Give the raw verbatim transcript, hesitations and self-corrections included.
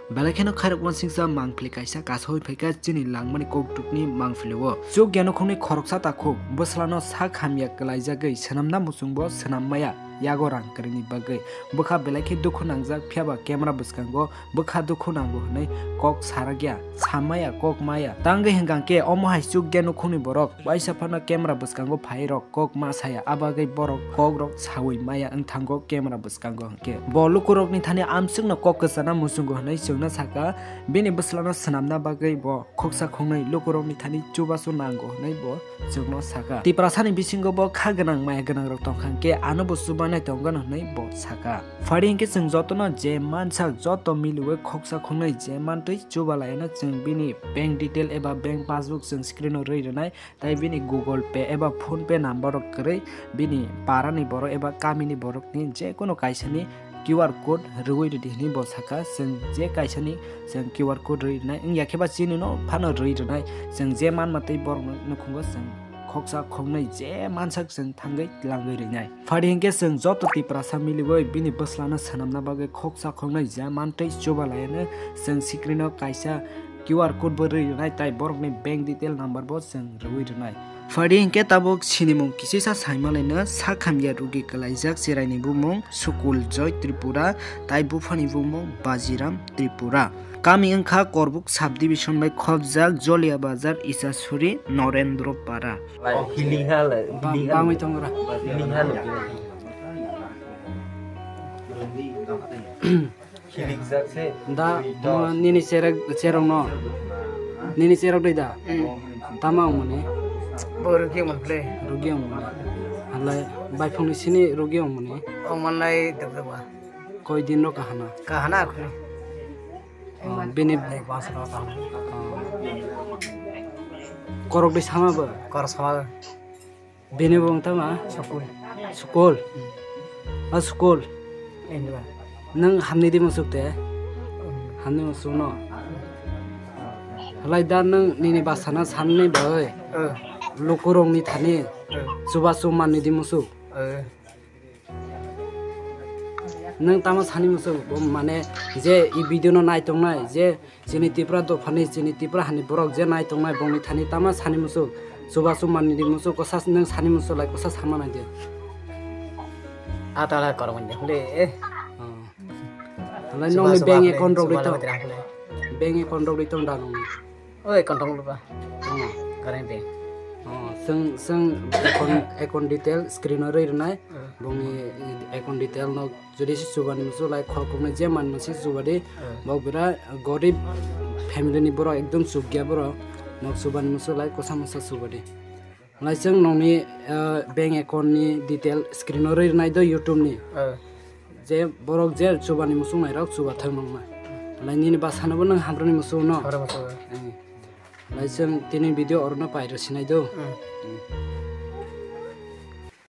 Belai kheno khairokma singsa mangpili kaisa kasawi phaikha chini langmani kokdukni mangpilio. Chukya nukhungni khoroksa takhuk bwslano sak hamya kwlaijagwi swnamna muchungbo swnam maya yago rang kwrwini bagwi. Bwkha belai khe dukhu nangjak, phiyaba camera bwskango bwkha dukhu nango hwnwi kok sarakya, samaya kok maya. Tangwi hwnkha khe omo hai chukya nukhungni borok waisa phano camera bwskango phairok kok ma saya, abagwi borok kokrok sawi maya wngthango camera bwskango hwnkhe. Bo lukurokni thani amsukno kok kwchana muchungo hwnwi chwngno saka, bini bwslano swnamna bagwi bo khoksa khoknwi lukurokni thani chubachu nango hwnwi bo chwngno saka. Tiprasani bisingo bo kha gwnang maya gwnangrok tongkha hwnkhe ano bo chubanai tongkha hwnwi bo saka. Phari hwnkhe chwng jotono je mansak joto miliwi khoksa khoknwi je mantwi chubalaiano chwng bini bank detail eba bank passbook chwng screeno rwi rwnai. Tai bini Google Pay eba PhonePe number rok kwrwi bini parani borok eba kamini borokni je kono kaisani Q R code rwui rwdi hwnwi bo saka. Chwng je kaisani chwng Q R code rwui rwnai wngya khe ba chini no phano rwui rwnai. Chwng je manma tei borokno nukhungo chwng khoksa khoknwi je mansak chwng thangwi langwi rwnai. Phadi hwnkhe chwng joto Tiprasa miliwi bini bwslano swnamna bagwi khoksa khoknwi je mantwi chubalaiano chwng screeno kaisa Q R code bo rwi rwnai tai borokni bank detail number bo chwng rwui rwnai. Phadi hwnkhe tabuk sinimung kisisa saimalaino sak hamya rugi kwlaijak cheraini bumung Sukul Joy Tripura tai buphani bumung Bajiram Tripura. Kami wngkha Korbuk subdivision bai khobjak Jolia Bazar, Isasuri, Norendro Para. Hiling hala, Ba-, hiling hala. Bangwi tongo ra. Hiling hala. Hilik jak se. Da, mo nini cherek, cherok no. Nini cherok dei da. Tama wngmani. Bo rugi wngmani phle. Rugi wngmani. Halai, baifangni sini rugi wngmani. Wngmanlai debdeba. Koi din no kahana. Kahana akhuni. Oh, bini. Ek mas no kahana. Oh. Korok dei sama bo. Kor sama. Bini bo wng tama? Sukul. Sukul? A sukul? Engra. Nwng hamni di musuk te? Hamni musuk no? Halai da nwng nini bwsano sanni bai? Eh. Lukurokni thani? Eh. Chubachu manni di musuk? Eh. Nwng tamo sani musuk, bo mane je i video no nai tongnai, je chini Tripura dophani, chini Tripura hani borok je nai tongnai, bongni thani tamo sani musuk, chubachu manni di musuk, kosa nwng sani musuk lai kosa sama nai de. Atala kormon de, hule, eh. Oh. Halai nongni bank account rok ri tong. Bank account rok ri tong da nongni. Oi, kontong lupa. Tamo. Current pay. Oh, seng, seng account, account detail screen o rwi rwnai. Hmm. Bongni account detail no jodi se chubani musu lai khol khoknai je man musi chubadi. Hmm. Bok bira gorib family ni borok ekdom chukya borok. Nok chubani musu lai kosa mosa chubadi. Laiseng nongni, eh, bank account ni detail screen o rwi rwnai do YouTube ni. Eh. Je borok je chubani musung nairok chuba thang nongma. Lai nini bwsano bo nang hamrani musung no. Hamrani musung. Eh. Laiseng tini video orono pairo sinai do. Hmm. Hmm.